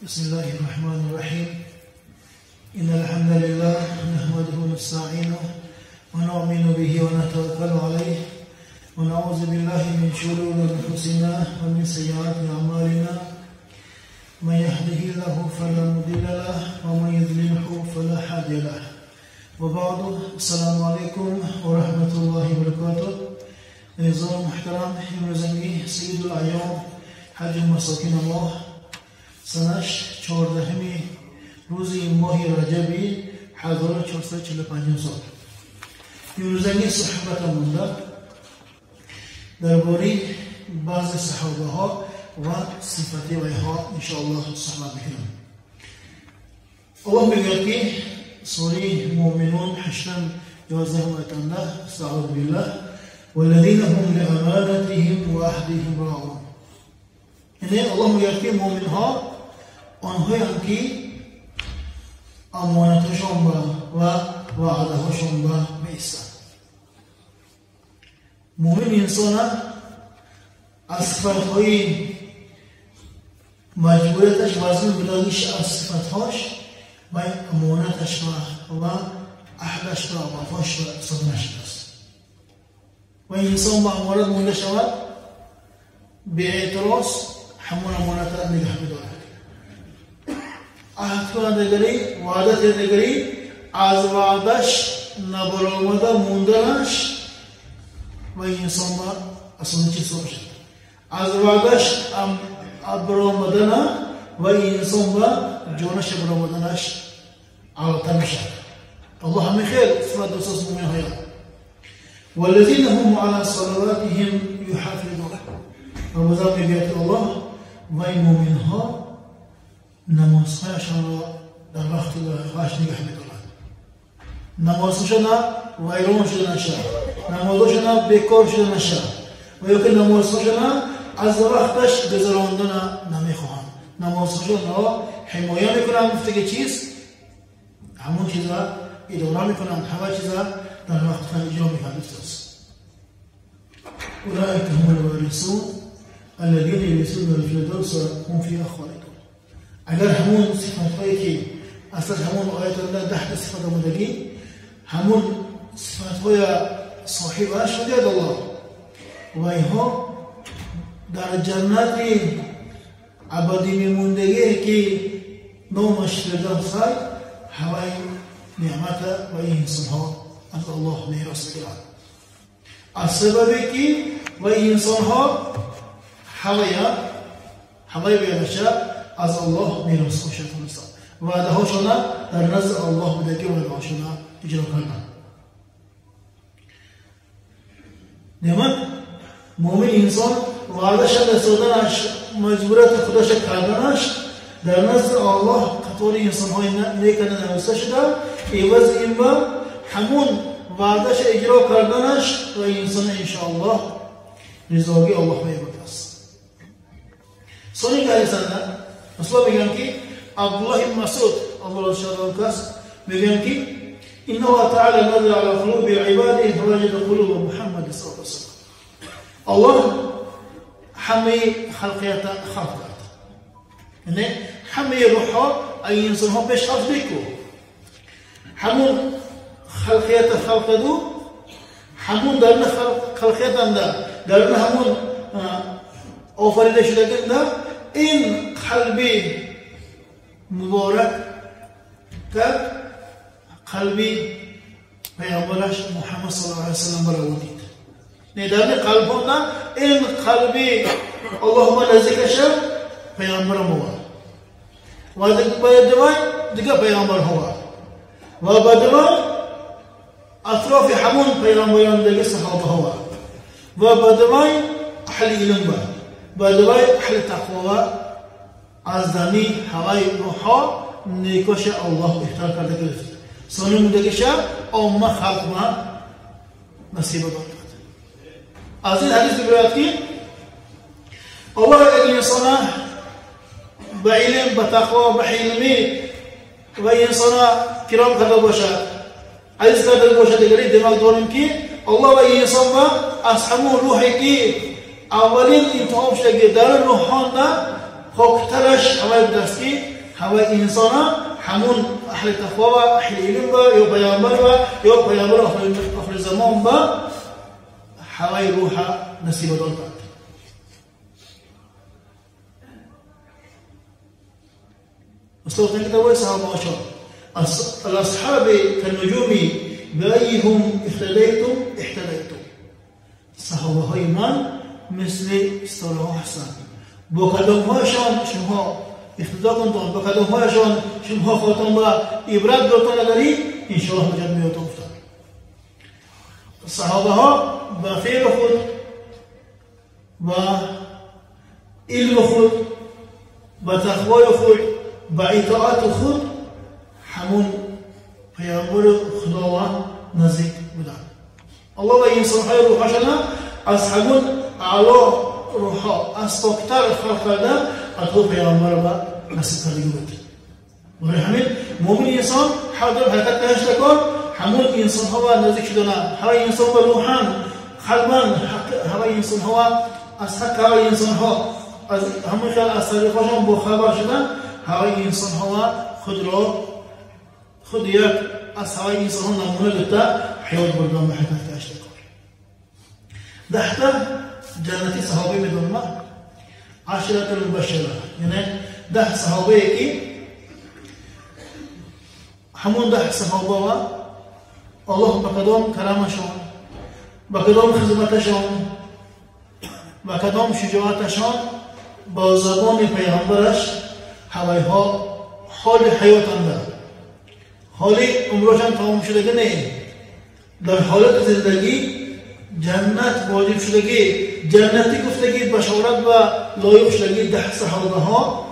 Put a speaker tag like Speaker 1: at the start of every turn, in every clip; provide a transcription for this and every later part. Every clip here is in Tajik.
Speaker 1: بسم الله الرحمن الرحيم. إن الحمد لله نحمده ونستعينه ونؤمن به ونتوكل عليه ونعوذ بالله من شرور أنفسنا ومن سيئات أعمالنا. من يهده الله فلا مضل له ومن يضلله فلا هادي له. وبعد، السلام عليكم ورحمة الله وبركاته. عزیزان محترم، امروزنگی سید الایام حج مساکین الله سنش 14 روز ماه رجبی 1445 سال. امروزنگی صحبت مونده درباره بعض صحابه ها و صفتی ویها انشاءالله صحبت میکنم. الله میگه که سوره مؤمنون 8 11 آیتنده، استعاذ بالله، والذین هم لأمانتهم وعهدهم راعون. یعنی الله میگه که مؤمن ها آنهایی که امانتشان و وعده هاشون به میستند. مؤمن انسان از صفتهای مجبوریتش وزن بلایش از صفتهاش و امانتش و عهدش و وفاش و صدمش است. و انسان با امانت مونده شود به اعتراض همون امانت را نگه می‌دارد. عهد کنندگی، وعده دیگری از وعدش نبرآمده موندنش و انسان با اصلا چیز باشد. از وعدش برآمدن و انسان با جانش برآمدنش عادت میشد. الله همه خیر صفات دوست مؤمن های. والذین هم علی صلواتهم یحافظون. و بازم میگوید الله و این مؤمن ها نمازهایشان را در وقت خاص نگه می‌دارند. نمازشان ویران شده نشد، نمازشان بیکار شده نشد و یا که نمازشان از وقتش گذراندن نمیخواهند. نمازشان را حمایه میکنند، گفته که چیز همون چیز را اداره میکنند، همه چیز را در وقت خود اجرا میکنند. اولئک هم الوارثون الذین یرثون الفردوس هم فیها خالدون. اگر همون صفت هایی که اصلا همون آیت الله 10 صفت آمدگی، همون صفت های صاحبش میگه الله و اینها در جنت ابدی میموندگی که نامش فردوس هوای نعمت و این انسان ها از الله میراث میگیرند. از سببی که و این انسان ها هوای بیانشه از الله میراث خوشد کنند. وعده هاشون در نزد الله بوده که وعده هاشون اجرا کردن. demak مؤمن انسان وعدهش رساندنش، مجبوریت خودش کردنش در نزد الله قطار انسان های نیک نوشته شده. عوض این با همون وعدهش اجرا کردنش و انسان انشاءالله رضاگی الله میبرد است. سونی حدیثنده مثلا میگن که عبدالله بن مسعود الله رضی کس میگن که ان الله تعالی نظر علی قلوب عباده فوجد قلوب محمد صلی الله علیه و سلم. الله همه خلقیت خلق کرد، یعنی همه روح ها ای انسان ها پیش خلق میکو، همون خلقیت خلق دو، همون در خلقیت انده در همون آفریده شده این قلبی مبارک کرد، قلبی پیامبرش محمد صلی الله علیه و سلم برآورد. نه در قلب نه این قلبی اللهم نزدیکش پیامبر مو و بعد دیگه پیامبر هوا و بعد اطراف همون پیامبران دیگه صحابه هوا و بعد اهل علم بعد اهل تقوا از دمی هوای روحا نیکوش الله اختیار کرده گرفت. سنم دیگه عامه خلق ما نصیب داد. از این حدیث میگوید که الله یک انسان به علم، به تقوا، به حلمی و انسان کرام کرده باشد، عزیز کرده باشد، دیگری دماغ داریم که الله و انسان با از همون روحی که اولین انتخاب شده که در روحان پاکترش هوای بدستی هوای انسان همون اهل تقوا و اهل علم و یا پیامبر و یا پیامبر آخر زمان و هوای روح نصیب داد کرد. استاد كتاب صحابه الاصحاب كالنجوم بأيهم اهتديتم اهتديتم. صحابه های من مثل ستاره ها هستند، با کدام هایشان شما اقتدا کنتان، با کدام هایشان شما خواهتان با عبرت برتان نداری انشاءالله نجات میاتان افتاد. صحابه ها با فعل خود و علم خود با تقوای خود با اطاعت خود همون پیامبر خداوند نزدیک بودند. الله و انسانهای روحشان از همون اعلی روحها از پاکتر خلق کرده از خود پیامبر و نصیب کرده بود. برای همین مؤمن انسان هر دم حرکت کنش نکن همون انسان ها و نزدیک شدن هر انسان و روحا قلبا هر انسان ها از حق هر انسان ها از همون خیال از طریقشان با خبر شدن هر انسان ها خود را خود یک از هر انسان ها نمونه گفته حیات بردن و حرکت کنش نکن. ده تا جنتی صحابه میدونم عشرة المبشرة، یعنی 10 صحابه که همون 10 صحابه و الله به کدام کرمشان، به کدام خدمتشان، به کدام شجاعتشان با زبان پیغمبرش هوایها حال حیاتنده، حال عمرشان تمام شدگی نه، در حالت زندگی جنت واجب شدگی، جنتی گفتگی، بشارت و لایق شدگی 10 صحابه ها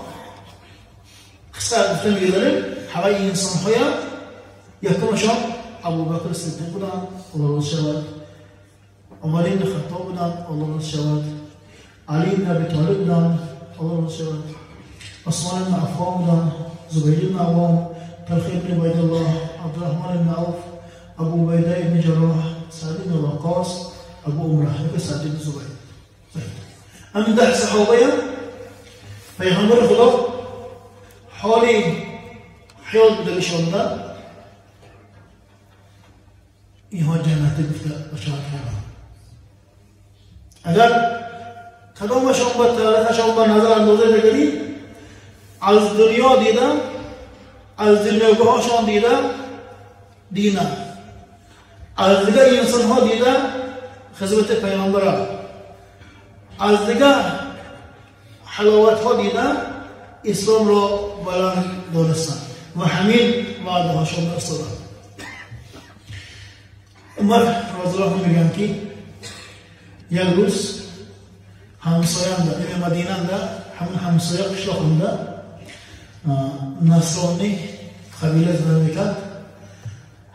Speaker 1: قصه گفته میگذاریم. هوای انسان های یکمشان ابوبکر صدیق بودند، الله راضی شود، عمر بن خطاب بودند، الله راضی شود، علی بن ابی طالب بودند، الله راضی شود، عثمان بن عفان بودند، زبیر بن عوام، طلحه بن عبیدالله، عبدالرحمن بن عوف، ابو عبیده بن جراح، سعد بن وقاص، ابو عمره سعد بن زبیر. همین 10 صحابه پیغمبر خدا حال حیات بودگیشانده اینها جنتی گفته بشارت کردند. اگر کدامشان به تاریخشان به نظر اندازه بگیری از دنیا دیدن، از دنیاگاهشان دیدن دینه، از دیگه انسان ها دیدن خدمت پیامبر، از دیگه حلاوت ها دیدن اسلام را بلند دانستن و همین وعده هاشون را استادن. عمر رضی الله عنه میگن که یک روز همسایه‌ام ده، یعنی مدینه ده، همون همسایه قشلاقم ده نصرانی قبیله زندگی میکرد،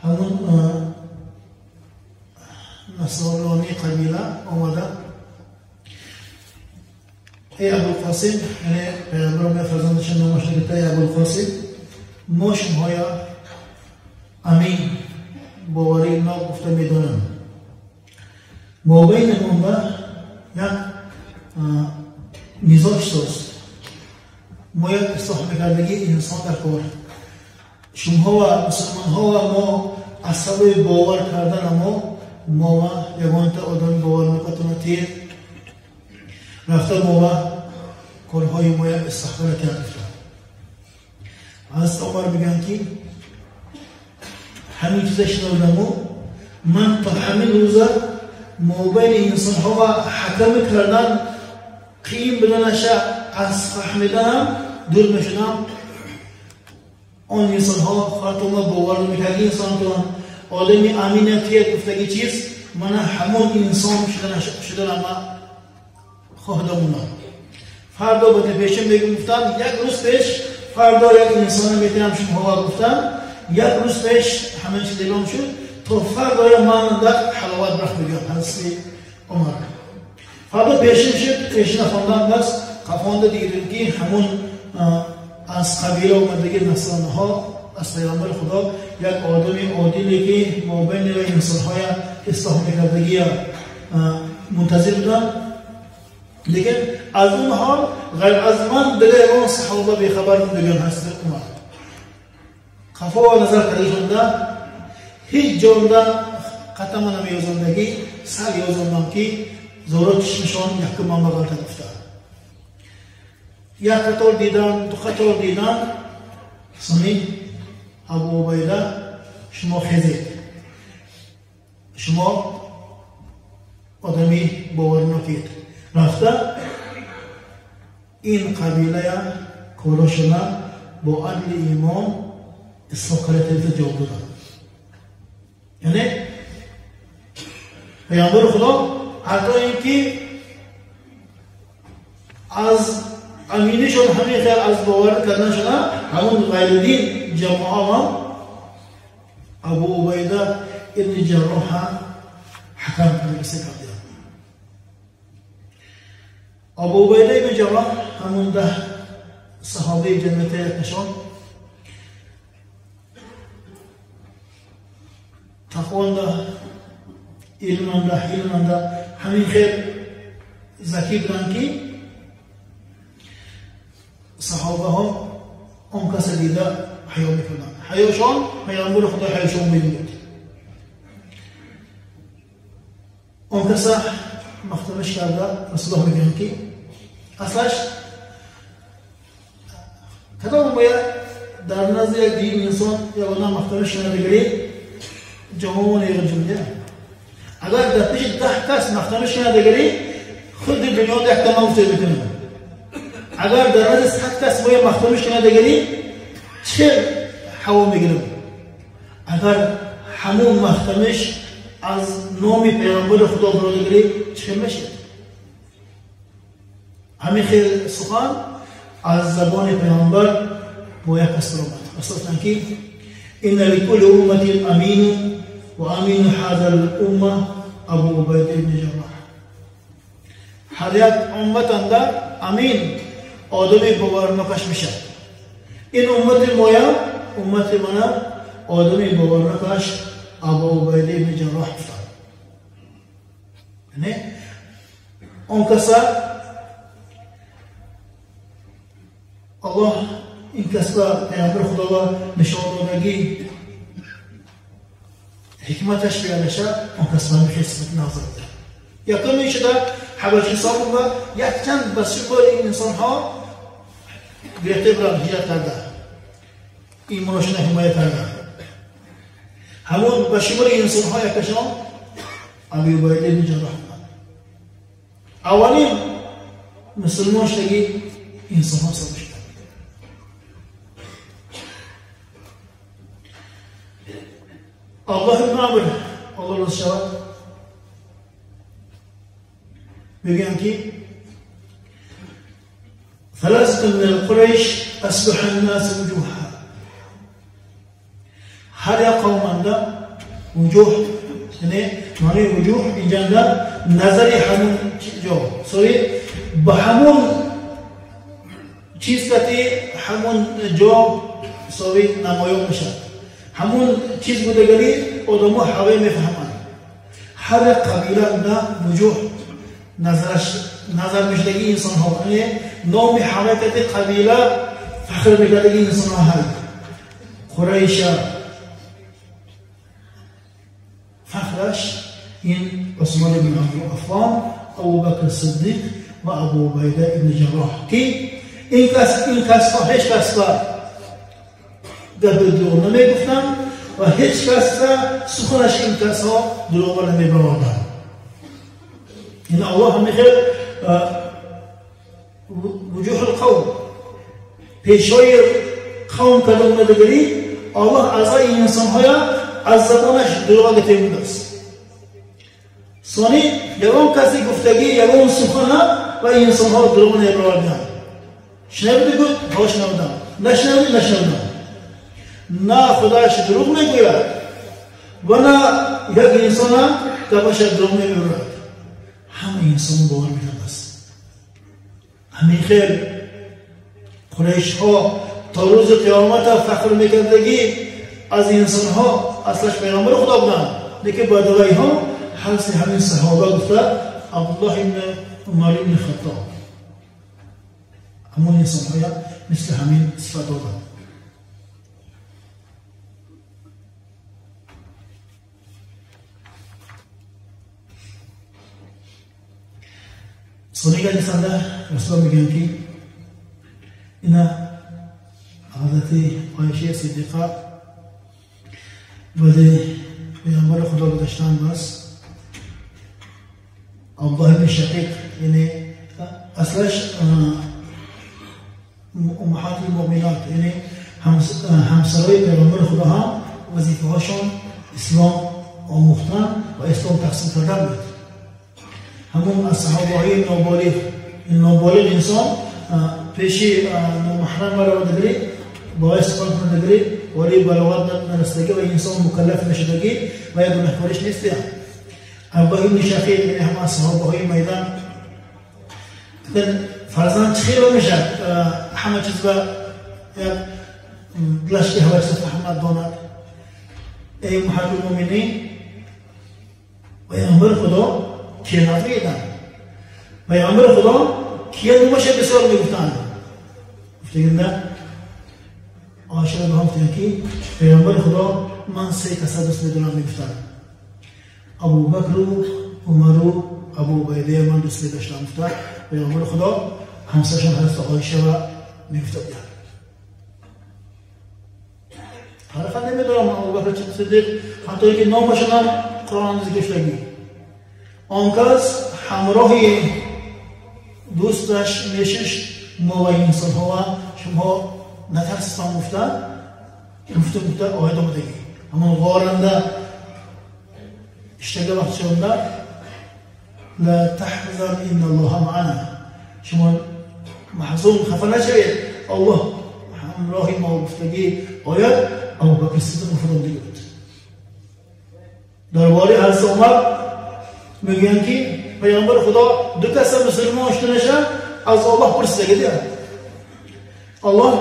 Speaker 1: همون نصرانی قبیله آمده ای ابوالقاسم، یعنی پیغمبر می فرزندش نامش نگفته، ای ابوالقاسم ما شماهای امین باوری ناک گفته میدانم، ما بین ما یک نزاع شد، ما یک اصلاح میکردگی انسان در کار شما و مسلمان ها و ما از سبب باور کردن ما و یگانه آدم باور میکنه تیر رفته ما و کارهای ما اصلاح کرد. از عمر میگن که همین چیزا شنیدم من تا همین روزا مابین انسان ها و حکم کردن قیم بدنش از فهمیدنم دور میشدم. آن انسان ها خاطر باور نمیکردی انسان کردن آدمی امینتیت گفتگی چیز من همون انسان شدن ما خواهدمونم. فردا به پیشم بگم گفتن یک روز پیش فردا یک انسان میتونم شما گفتن یک روز پیش همه چیز اعلام شد تا فردا من در حلاوت برخ میگم حضرت عمر. فردا پیشم شد پیشن خواندم بس قفانده دیدم که همون از قبیله آمدگی نصرانه ها از پیامبر خدا یک آدم عادلی که مابین و انسان های اصلاح میکردگی منتظر بودن. Лекин аз он ҳол ғайр аз ман дигар ягон саҳоба бехабар мегӯян ҳазрати Умар. Қафо назар кардашонда ҳеҷ ҷонда қатама намеёзондагӣ сар ёзондам ки зоро чишмашон якум ман ба ғалтад уфтад. Як қатор дидан, ду қатор дидан, сони Абу Убайда шумо хезед, шумо одами боварнокед. Рафта ин қабилая корошона бо адли имон ислоҳ карда ҷавоб доданд. Яъне Паёмбари Худо ҳатто ин ки аз аминишон ҳамин хел аз бовар карданшона ҳамон ғайридин ҷамоа ҳам Абу Убайда ибни Ҷарроҳа ҳакам карда карданд. Абу Убайда ибни Ҷарроҳ ҳамон 10 саҳобаи ҷаннати нишон тақвонда, илманда, ҳилманда ҳамин хел закӣ буданд ки саҳобаҳо он каса дида ҳаё мекарданд. Ҳаёшон Паёмбари Худо ҳаёшон мебуд. Он каса махтамаш карда Расулуллоҳ мегӯянд ки аслаш кадом бояд дар назди як дин инсон як одам махтамаш кунад ҷаҳон ҷумла. Агар дар пеши 10 кас махтамаш кунад дигари худи дунё якта мавҷуд мекунад. Агар дар назди 100 кас бояд махтамаш кунад дигари чӣ ҳаво мегирад? Агар ҳамон махтамаш аз номи Паёмбари Худо бародари чӣ мешавад? Ҳамин хел сухан аз забони Паёмбар бо як кас баромад. Асосан ки инна ликулли умматин амину ва амину ҳазал умма Абу Убайда ибни Ҷарроҳ. Ҳар як умматанда амин одами боварнокаш мешавад. Ин уммати моя, уммати мана одами боварнокаш Абу Убайда ибни Ҷарроҳ гуфтанд. Яъне он каса Аллоҳ ин касба Паёмбари Худоро нишон додагӣ ҳикматаш биёнаша он касба мехисмат назар дод. Якуми шуда Ҳабашистон ва якчанд ба шумори инсонҳо гирифта буданд, ҳиҷрат карда, имонашонро ҳимоя карда. Ҳамон ба шумори инсонҳо якашон Абу Убайда ибни Ҷарроҳ буданд. Аввалин мусулмон шудаги инсонҳо ҳисоб мешуданд. Аллоҳ ибн Амр, Аллоҳ розӣ шавад, мегӯянд ки ثلاثة من القريش أصبح الناس وجوهها. ҳар як қавманда вуҷуҳ, яъне маънои вуҷуҳ инҷанда назари ҳамон ҷо, сои ба ҳамон чиз кати ҳамон ҷо сои намоён мешавад. Ҳамон чиз будагари одамо ҳаве мефаҳманд. Ҳар як қабиланда вуҷуҳ назар мешудагии инсонҳо, яъне номи ҳаракати қабила фахр мекардагии инсонҳо ҳаст. Қурайша фахраш ин Усмон ибн Аффон, Абубакр Сиддиқ ва Абу Убайда ибни Ҷарроҳ ки ин касҳо ҳеҷ касба гапи дурӯғ намегуфтанд ва ҳеҷ касба суханаш ин касҳо дурӯғ намебароварданд. Ин Аллоҳ ҳамин хел вуҷуҳул қавм пешои қавм кадом надигарӣ Аллоҳ аъзои инсонҳоя аз забонаш дурӯға гирифта. Сони ягон каси гуфтагӣ ягон сухана ва инсонҳо дурӯғ намебароварданд. Шунавиди гуфт ҳо шунавидам, нашунавиди нашунавидам. На худош дурӯғ мегӯяд ва на як инсона гапаша дурӯғ мебарад. Ҳама инсон бовар мекардааст. Ҳамин хел қурайшҳо то рӯзи қиёмата фахр мекардагӣ аз инсонҳо аслаш Паёмбари Худо буданд, лекин баъд вайҳо ҳарси ҳамин саҳоба гуфта Абдуллоҳ ибн عمر بن خطاب همون انسان های مثل همین صفت دادن. Sonraki hadisinde Resulullah میگن که اینا حضرت عایشه صدیقه بعد پیامبر خدا گذاشتن بس عبدالله بن شقیق، یعنی اصلش امهات المؤمنات، یعنی همسرای پیامبر خدا هم وظیفه هاشون اسلام آموختن و اسلام تقسیم کردن بود. همون از صحابه های نابالغ، نابالغ انسان پیشی نامحرم را دگری باعث قلب ندگری ولی بلاغت نرسیدگی و انسان مکلف نشدگی و یا گناهکارش نیست. عبدالله بن شقیق یعنی هم از صحابه های میدان فرزند خیلی میشه همه چیز به یک دلش که هوش فهمت داند. ای امهات المؤمنین، پیامبر خدا که نفریدن پیامبر خدا کیه نماشه بسیار میگفتن. گفتگنده عایشه به هم گفتن که پیامبر خدا من سه کسا دوست میدارم میگفتن، ابوبکر و عمر و ابو عبیده من دوست میداشتم. گفتن پیامبر خدا همسرشان حضرت عایشه و میگفته بودن. حرفا نمیدارم ابوبکر صدیق حتی که نامشون هم قرآن ذکر شدگی. آن کس همراه دوستش میشش ما و انسان ها شما نترسیستان گفتن گفته گفته آیت آمدگی همون غارنده اشتگه وقت شونده لا تحزن ان الله معنا، شما محزون خفه نشوید، الله همراه ما گفتگی آیت ابوبکر صدیق فرمودگی بود. درباره حضرت عمر میگن که پیامبر خدا دو کس مسلمان شدنشه از الله پرسیده دیگه. الله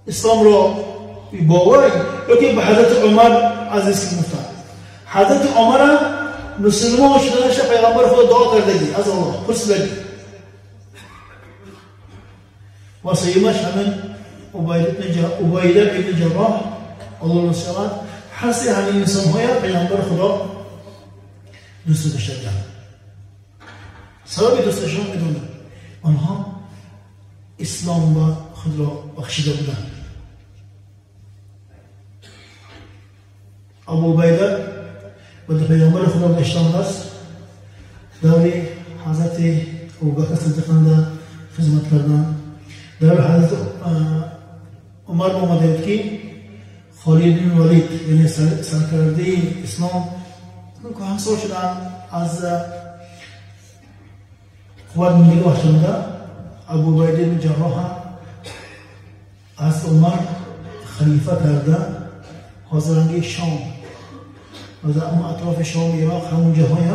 Speaker 1: اسلام را باور یکی به حضرت عمر عزیز گفتن. حضرت عمر مسلمان شدنشه پیامبر خدا دعا کردگی از الله پرسیده. و سیمش همین عبیده بن جراح الله رضی شود هر همین انسان های پیامبر خدا دوست داشتن. سبب دوست داشتن میدونن آنها اسلام و خود را بخشیده بودند. ابو عبیده و پیامبر خدا داشتن است دوری حضرت ابوبکر صدیق خدمت کردن. در حضرت عمر آمده بود که خالد بن ولید یعنی سرکرده اسلام که همسر شدن از قوت نگاه شده. ابو عبیده بن جراح از عمر خلیفه کرده حاضرانگی شام و در اطراف شام عراق همون جاهای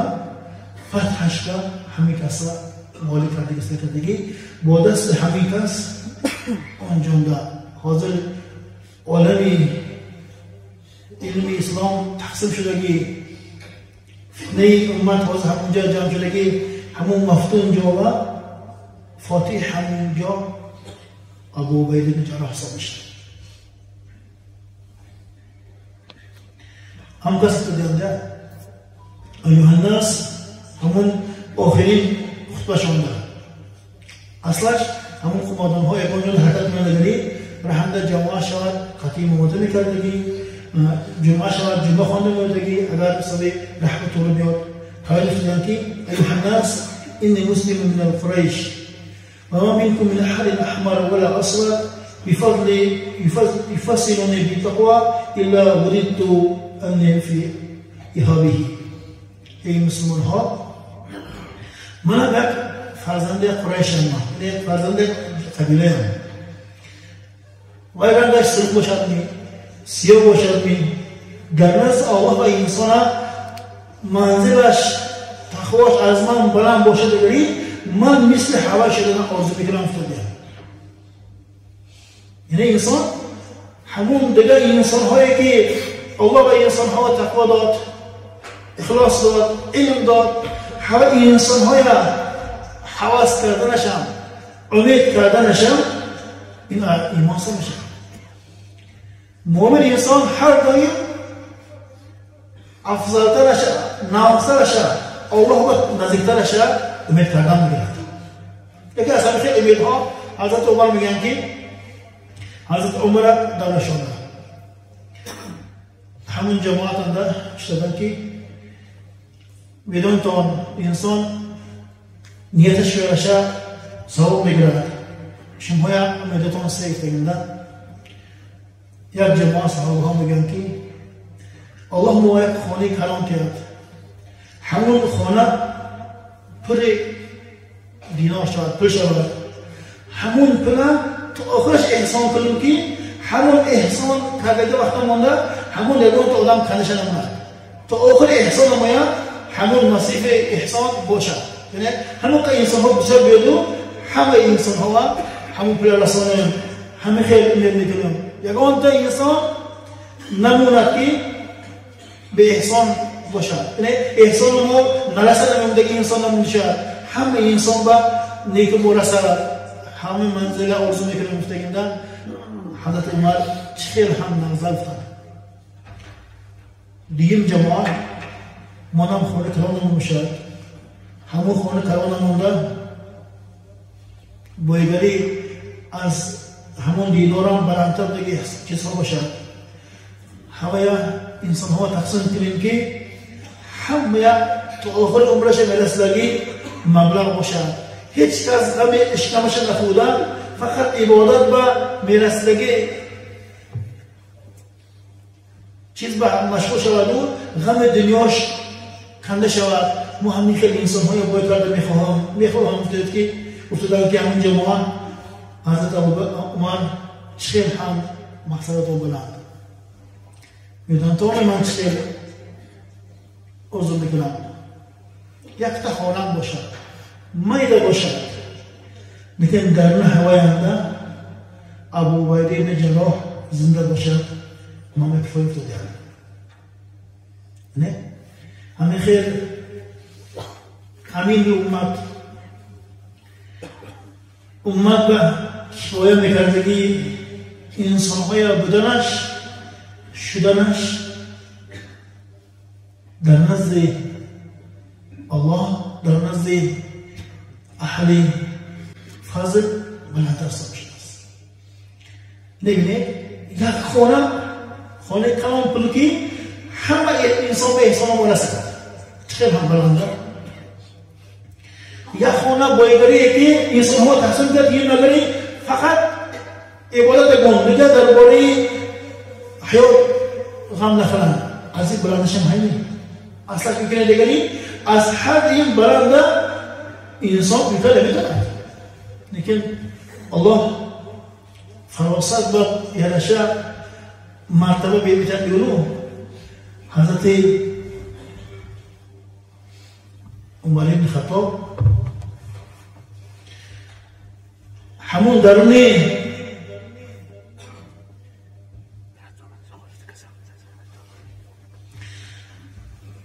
Speaker 1: فتحش کرد، همین کس مالی کرده کردگی با دست همین کس انجام داد. حاضر عالم علم اسلام تقسیم شدگی، فتنه امت حاضر همونجا جمع شدگی، همون مفتون جا و فاتح همونجا ابو عبیده بن جراح حساب میشه. هم کس دیدنده ایها الناس همون آخرین خطبه شونده اصلش همون قمادان های یکان حرکت می‌دادی رهنده جمعه شود قطعی مواظبه کردگی جمعه شود جمعه خوانده می‌دادی اگر سبب رحمت رو بیاد قائل شدن که ایها الناس إني مسلم من القريش وما منكم من أحد أحمر ولا أسود بفضل يفصلني بالتقوى إلا وددت أني في إهابه. ای مسلمان ها من یک فرزند قریش هم، یک فرزند قبیله هم و رنگش سرخ باشد می سیاه باشد می در نزد الله و انسان منزلش تقواش از من بلند باشد ولی من مثل هوا شدن آرزو میکنم افتاده. یعنی انسان همون دیگه انسان هایی که الله به انسان ها تقوا داد، اخلاص داد، علم داد، همه انسان های ҳавас карданашам, умед карданашам ин имон мешавад. Мӯмин инсон ҳар доим афзалтараша, нафстараша, Аллоҳ ба наздиктараша умед кардан мегирад. Яке аз ҳамин хел умедҳо Ҳазрат Умар мегӯянд ки Ҳазрат Умара даврашонда ҳамун ҷамоатанда иштаданд ки медонтон инсон нияташ шуяша савоб мегирад. Шумоя умедатон сегифтагинда як ҷамоа саҳобаҳо мегӯянд ки Аллоҳ мо як хонаи калон кирад, ҳамун хона пури динор шавад, пул шавад, ҳамун пула то охираш эҳсон кунем ки ҳамун эҳсон кардаги вақта монда ҳамун ягонта одам кандаша намонад, то охири эҳсон намояд, ҳамун насифи эҳсон бошад. Яъне ҳамон қа инсонҳо бисёр биёду ҳамаи инсонҳоа ҳамун пула расонем, ҳама хел умед мекунем, ягонта инсон намонад ки беэҳсон бошад. Яъне эҳсони мо нарасад, намондаги инсон намоншад, ҳама инсон ба неку мо расад, ҳама манзила орзу мекунем. Гуфтагинда Ҳазрат Умар чӣ хел ҳам назар гуфтанд. Дуюм ҷамоа монам хона калон намошад, ҳамон хона калон намонда бойгарӣ аз ҳамон динорам баландтар диги чизҳо бошад, ҳамая инсонҳо тақсим кунем ки ҳамая то охири умраша мерасидаги маблағ бошад, ҳеҷ кас ғами ишкамаша нахӯрда фақат ибодат ба мерасидаги чиз ба машғул шаваду ғами дунёш канда шавад. Мо ҳамин хел инсонҳоя бой карда мехоҳам гуфтед ки гуфтуданд ки ҳамин ҷамоа Ҳазрат Умар чӣ хел ҳам мақсадато баланд медонтони ман чӣ хел орзу мекунам, якта хонам бошад, майда бошад, лекин дар ҳавоянда Абу Убайда ибни Ҷарроҳ зинда бошад, ман кифоя гуфтодиам. Не ҳамин хел амини уммат, уммат ба кифоя мекардагии инсонҳоя буданаш, шуданаш дар назди Аллоҳ, дар назди аҳли фазл баландтар ҳисоб шудааст. Мебинед, як хона, хонаи калон пул ки ҳама инсон ба эҳсон мерасад, чӣ хел ҳам баланда. Як хона бойгарие ки инсонҳо тақсим кард, ин нагари фақат ибодат гум дига дар бораи ҳаёт ғам нахӯранд. Аз ин баландашам ҳайни аслан мумкина дигари аз ҳадди ин баланда инсон мумкин наметавонад. Лекин Аллоҳ фаросат ба яраша мартаба бемитад юну Ҳазрати Умар ибни Хаттоб ҳамун даруни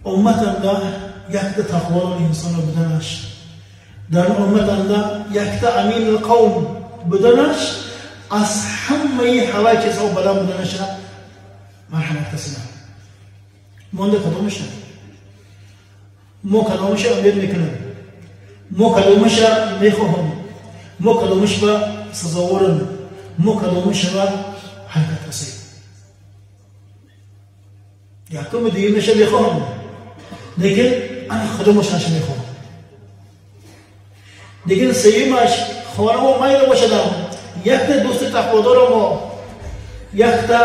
Speaker 1: умматанда якта тақводор инсоно буданаш, дар умматанда якта аминул қавм буданаш аз ҳамаи ҳаваи чизҳо баланд буданаша марҳамат касида. Монда кадомаша? Мо кадомаша умед мекунем, мо кадомаша мехоҳем, мо кадомаш ба сазоворем, мо кадомаша ба ҳаракат касем. Якуми дуюмаша мехоҳем, лекин ана худомашаша мехоҳем. Лекин сеюмаш хонаву майла бошадам, якта дӯсти тақводоро мо, якта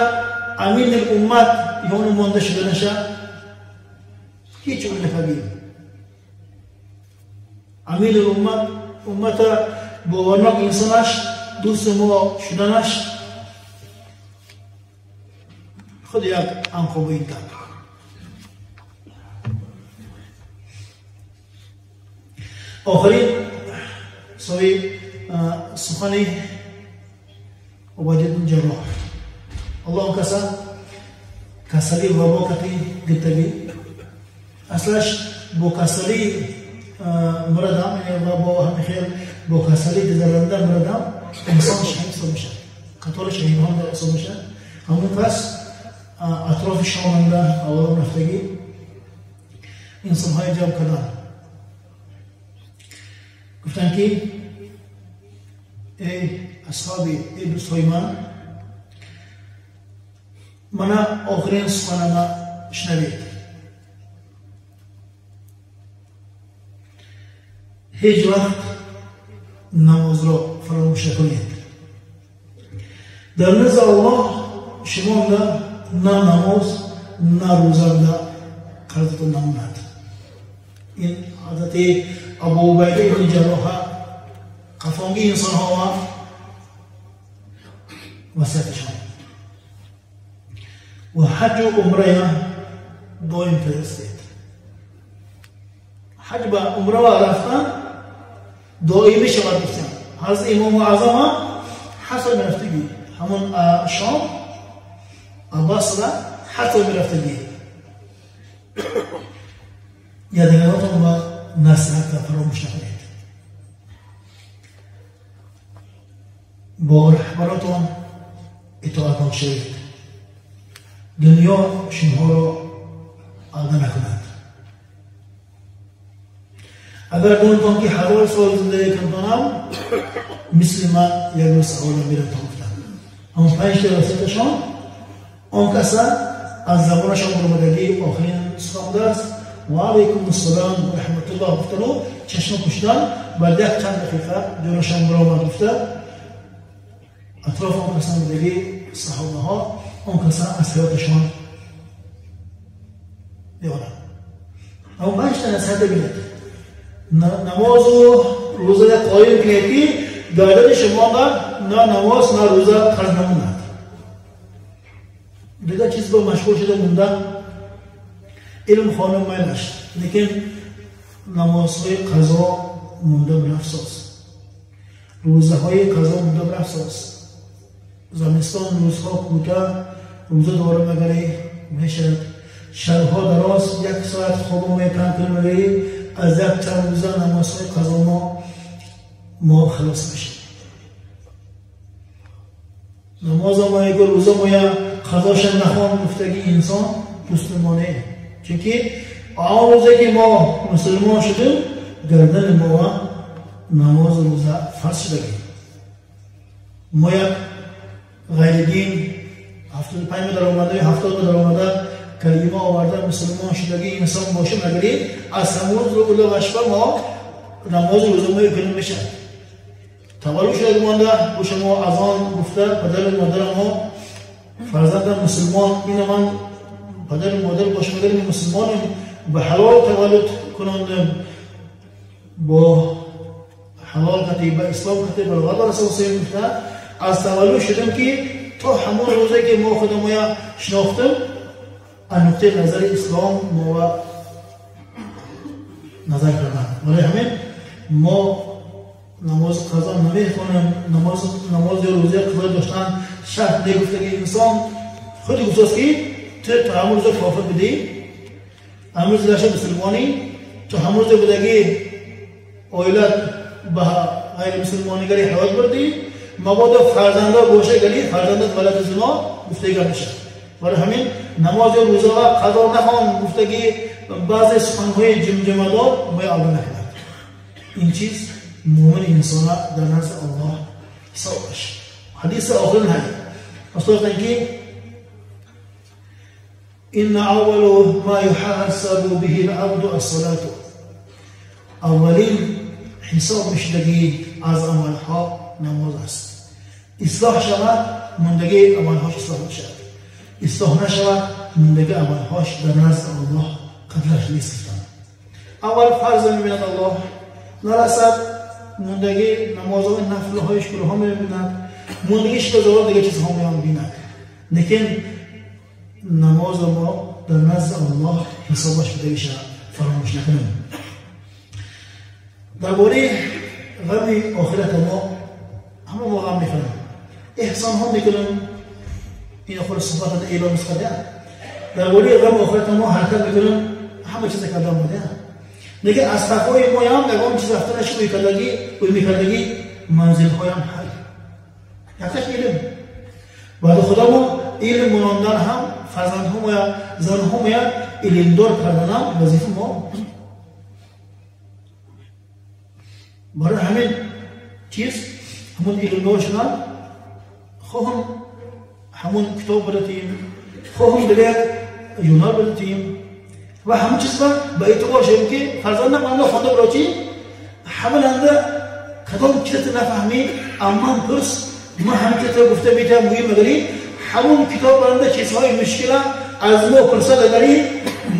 Speaker 1: амини уммат ёну монда шуданаша ҳеҷ умед нафабием. Амини уммат, уммата боварнок инсонаш дӯсти мо шуданаш худ як анқобои гап. Охирин сои сухани Убайд ибн Ҷарроҳ. Аллоҳ каса касали вабо кати гиртагӣ, аслаш бо касали мردам ва бо ҳамин хел бо касалӣ гузаронда мردам, инсон шаҳид ҳисоб мешавад, қатори шаҳидҳо ҳисоб мешавад. Ҳамон пас атрофи шоманда аввалон рафтагӣ инсонҳои ҷамъ карданд, гуфтанд ки эй асҳоби, эй дӯстҳои ман, мана охирин суханама шунавед. Ҳеҷ вақт намозро фаромӯш накунед. Дар назди Аллоҳ шумонда на намоз на рӯзанда қарзатон намонад. Ин ҳазрати Абу Убайда ибни Ҷарроҳа қафонги инсонҳо ва васияташон ва ҳаҷу умрая доим кардастед. Ҳаҷ ба умра ва рафтан доимӣ шавад гуфтем. Ҳазрати Имому Аъзама ҳар сол мерафтагӣ, ҳамон Шом Аббасра ҳар сол мерафтагӣ. Ядигаротон ва насиҳатро фаромӯш накунед. Бо раҳбаротон итоатнок шавед. Дунё шуморо алда накунад. Агар донтон ки 1000 сол зиндагӣ кунтонам, мисли ман як рӯз саволам меравтон гуфтам. Ҳамон 5 та васияташон он каса аз забонашон баромадагӣ охирин сухан будааст. Ва алайкум ассалом ва раҳматуллоҳ гуфтану чашм пӯшидан, баъд як чанд дақиқа ҷонашон баромад гуфта атроф он касан будагӣ саҳобаҳо он касан аз ҳаёташон меоранд. Аммо 5 та насиҳат бибинед. Намозу рӯза қоим кунед ки гардани шумо на намоз на рӯза қарз намонад. Дигар чиз бо машғул шуда монда илм хонум майлаш, лекин намозҳои қазо монда бирафсоз, рӯзаҳои қазо монда бирафсоз. Замистон рӯзҳо кӯтоҳ, рӯза дора магари мешавад, шабҳо дароз, як соат хобо мекан кунем, аз як чанд рӯза намозҳои қазо мо халос мешавем. Намоза моя рӯза моя қазоша нахон гуфтаги инсон мусулмоне. Чунки он рӯзе ки мо мусулмон шудем, гардани мо намозу рӯза фарз шудагӣ. Мо як ғайридин 75 даромада, 70 даромада калима оварда мусулмон шудагӣ инсон бошем, агари аз ҳамон рӯз вашба мо намозу рӯза мо кунем мешавад. Таваллуд шудаги монда бо шумо аз он гуфта падару модарам мо фарзандам мусулмон, ина ман падару модар бошам, агар мусулмонем, ба ҳалол таваллуд кунондем, бо ҳалол қати ба ислом қати баробар расосем гуфта аз таваллуд шудем ки то ҳамон рӯзе ки мо худамоя шинохтем, аз нуқтаи назари ислом мо назар кардам. Барои ҳамин мо намоз қазо намехонем, намоз ё рӯзаи қазо доштан шарт негуфтаги инсон худи гуфтааст ки ту то ҳамон рӯза кофир будӣ, ҳамон рӯз гаша мусулмонӣ, то ҳамон рӯзе будаги оилат ба ғайримусулмонигари ҳаёт бурдӣ, мабодо фарзандо боша гали фарзандат валади зино гуфтагӣ мешавад. Барои ҳамин намоз ё рӯза қазо нахон гуфтаги баъзе суханҳои ҷумҷумадор бояд алда накунад. Ин чиз мӯмин инсона дар назди Аллоҳ ҳисоб бошад. Ҳадиси охирин ҳадис устод ки إن أول ما يحاسب به العبد الصلاة. اولین حساب میشدگی از عملها نماز است. اصلاح شود ماندگی عملهاش اصلاح میشود، اصلاح نشود ماندگی عملهاش در نزد الله قدرش نیست. اول فرض میبیند الله، نرسد ماندگی نمازهای نفلهایش گروه ها میبیند، ماندگیش به زوال دیگه چیزها میبیند، لیکن نماز ما در نزد الله حسابش بوده شود فراموش نکنیم. درباره غم آخرت ما همه ما غم میکنیم، احسان ها میکنیم، این خود صحبت اعلام کرده. درباره غم آخرت ما حرکت میکنیم، همه چیز کردن بوده. Лекин аз қафои моям ягон чиз рафта наши ӯй мекардагӣ манзилҳоям ҳай. Якташ илм. Баъди худамо илм монандан ҳам фарзандҳомоя, занҳомоя илмдор карданам вазифа мо. Барои ҳамин чиз ҳамон илмдор шудан хоҳам ҳамон китоб биратем, хоҳам дигар журнал биратем ва ҳамон чиз ба эътибор шавем ки фарзандам анда хонда бирочи ҳамин анда кадом чизро нафаҳмӣ амман пурс, ман ҳамин чизро гуфта метавам муҳим агари ҳамон китоб анда чизҳои мушкила аз мо пурсад агари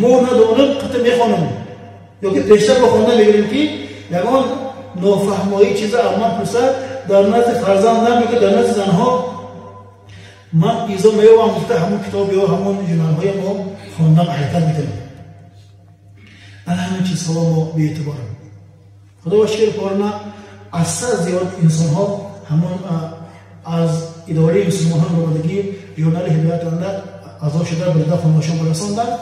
Speaker 1: мо надонем қатъ мехонем ёки пештар мо хонда мегирем ки ягон нофаҳмоии чиза амман пурсад дар назди фарзандам ёки дар назди занҳо ман изо меёвам гуфта ҳамон китоб ё ҳамон журналҳои мо хондан ҳаракат мекунем. Ана ҳамин чизҳо мо беэътиборем. Худо шукр корна аз сар зиёд инсонҳо ҳамон аз идораи мусулмонҳо омадагӣ журнали ҳидоят анда аъзо шуда бирда хонашон барасонданд.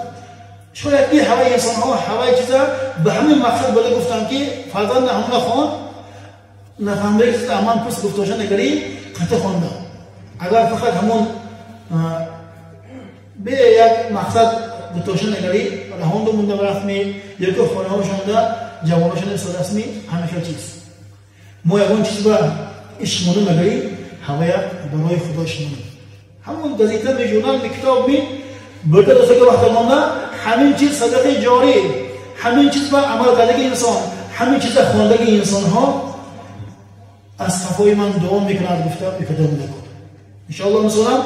Speaker 1: Шояд ки ҳаваи инсонҳо ҳаваи чиза ба ҳамин мақсад буда гуфтанд ки фарзанда ҳамона хон нафаҳмидаи чиза аман пурс гуфтоша нагари қатъ хонда. Агар фақат ҳамон бе як мақсад гуфтоша нагари раҳонду монда рафтми ёки хонаҳошонда ҷавоношон истодастми ҳама хел чиз. Мо ягон чиз ба ишқ монда нагари ҳавая барои худо ишқ монем. Ҳамон газета ми журнал ми китоб ми бурда дастаки вақта монда ҳамин чиз садақаи ҷорӣ, ҳамин чиз ба амал кардаги инсон, ҳамин чиза хондаги инсонҳо аз сафои ман дуо мекунад гуфта мекарда мекунад. Иншоаллоҳ мисолан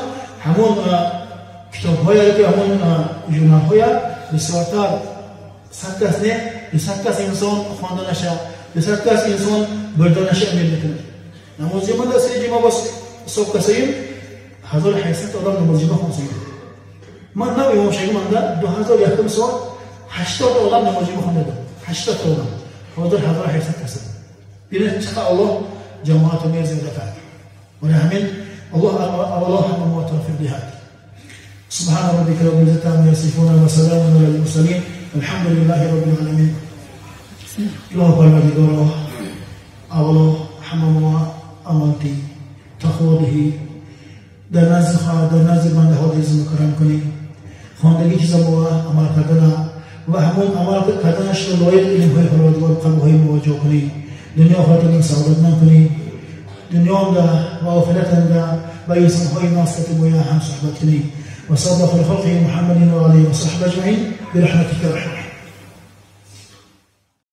Speaker 1: ҳамон китобҳое ки ҳамон журналҳоя бисёртар 100 кас не 200 кас инсон хонда наша, 200 кас инсон бурда наша амир мекунад. Намози ҷумъа се ҷумъа боз ҳисоб касаем 1800 одам намози ҷумъа хонсаем. Ман нав имом шагим анда 2001 сол 80 одам намози ҷумъа хондадам. 80 одам. Ҳозир 1800 кас. Бинед чӣ қадр Аллоҳ ҷамоатро мезиёда кард. Барои ҳамин Аллоҳ аввало ҳама мо тавфиқ диҳад. سبحان ربك رب العزة عما يصفون وسلام على المرسلين الحمد لله رب العالمين. الله پروردگارا اولا همه ما امانتی تقوا دهی در نزد خدا در نزد بنده ها دیز مکرم کنی خواندگی چیز ما عمل کردن و همون عمل کردنش رو لایق علم های پروردگار قلب های مواجه کنی دنیا آخرت سعادتمند کنی دنیا و آخرت و انسان های ناس باید هم صحبت کنی. وصلى الله على خلقه محمد وعلى اله وصحبه اجمعين برحمتك يا ارحم.